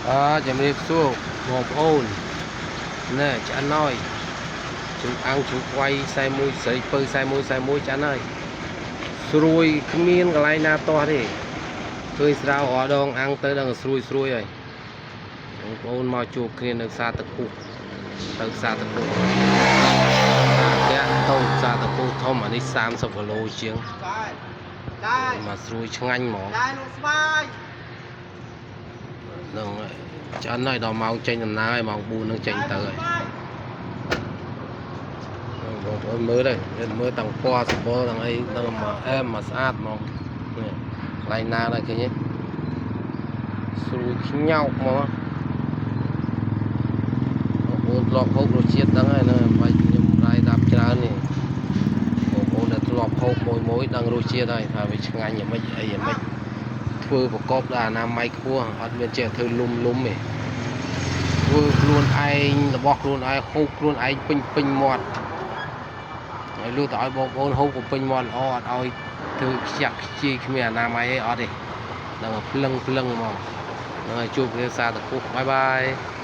អើជំរាបសួរបងប្អូនណែឆ្អិនហើយជូអាំងជូខ្វៃ41ស្រីពៅ41 41ឆ្អិនហើយស្រួយគ្មានកន្លែងណាទាស់ទេឃើញស្រាវរាល់ដងអាំងទៅដល់ស្រួយស្រួយហើយបងប្អូនមកជួបគ្នានៅផ្សារទឹកពុះទៅផ្សារទឹកពុះអាកតូចផ្សារទឹកពុះធំអានេះ30គីឡូជាង ដែរដែរ មកស្រួយឆ្ងាញ់ហ្មង ដែរលោកស្វាយ ហ្នឹងហើយឆ្អិនហើយដល់ម៉ោងចេញដំណើរហើយម៉ោង4នឹងចេញទៅហើយបងប្អូនមើលទៅមើលទាំងពណ៌សម្បុរទាំងអីទាំងមកអែមមកស្អាតហ្មងនេះកន្លែងណាដែរឃើញទេស្រួយខ្ញោកហ្មងបងប្អូនធ្លាប់ហូបរសជាតិដឹងហើយណាបាច់ខ្ញុំរាយរាប់ច្រើននេះបងប្អូនដែលធ្លាប់ហូបមួយមួយដឹងរសជាតិហើយថាវាឆ្ងាញ់យ៉ាងម៉េចអីយ៉ាងម៉េចធ្វើប្រកបដោយអនាម័យខ្ពស់អត់មានចេះធ្វើលុំលុំទេ ធ្វើខ្លួនឯងរបស់ខ្លួនឯងហូបខ្លួនឯងពេញពេញមាត់ហើយលុះទៅឲ្យបងប្អូនហូបក៏ពេញមាត់ល្អអត់ឲ្យធ្វើខ្ចាក់ខ្ជាយគ្មានអនាម័យអីអត់ទេដល់ភ្លឹងភ្លឹងហ្មងហ្នឹងហើយជួបគ្នាសាតពុះ bye bye.